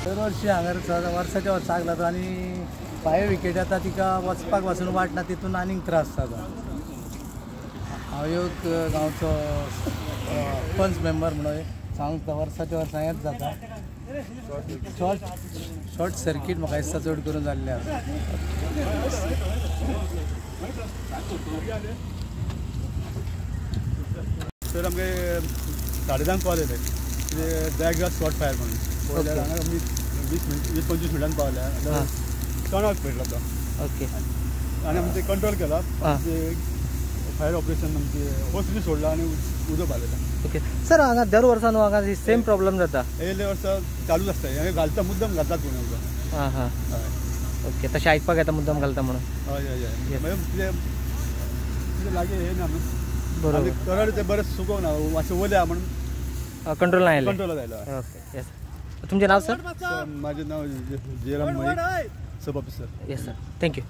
दरवर्षी हांगा वर्साच्या वर्साक लागता आनी फायर विकेट येता तिका वचपाक पासून वाट ना, तितून आनीक त्रास जाता. हांव एक गांवचो पंच मेंबर म्हणून सांगता, वर्साच्या वर्सां हेंच जाता. शॉर्ट सर्कीट म्हाका दिसता चड करून जाल्लें आसा. तर आमगे 10:30 कॉल येयले कितें बॅग शॉर्ट फायर म्हणून. पळयल्यार हांगा आमी 20-25 मिनटान पावल्या. चणाक पेटला तो. ओके. आनी आमी ते कंट्रोल केला. फायर ऑपरेशन आमचे होस बी सोडला आनी उदक पालयला. ओके सर, हांगा दर वर्सा न्हू हांगा सेम प्रॉब्लम जाता. येयल्ले वर्सा चालूच आसता, हांगा घालता मुद्दम घालतात कोण उदक. हां हां ओके, तशें आयकपाक येता मुद्दम घालता म्हणून. हय हय हय, मागीर कितें लागीं हे ना न्हू. बरोबर. करड ते बरें सुकोवंक ना, मातशें वयलें आहा म्हणून कंट्रोल ना आयलें. कंट्रोल जायलो. ओके येस. तुमचें नांव सर? म्हाजें नांव Jairam Naik, sub officer. Yes sir, thank you.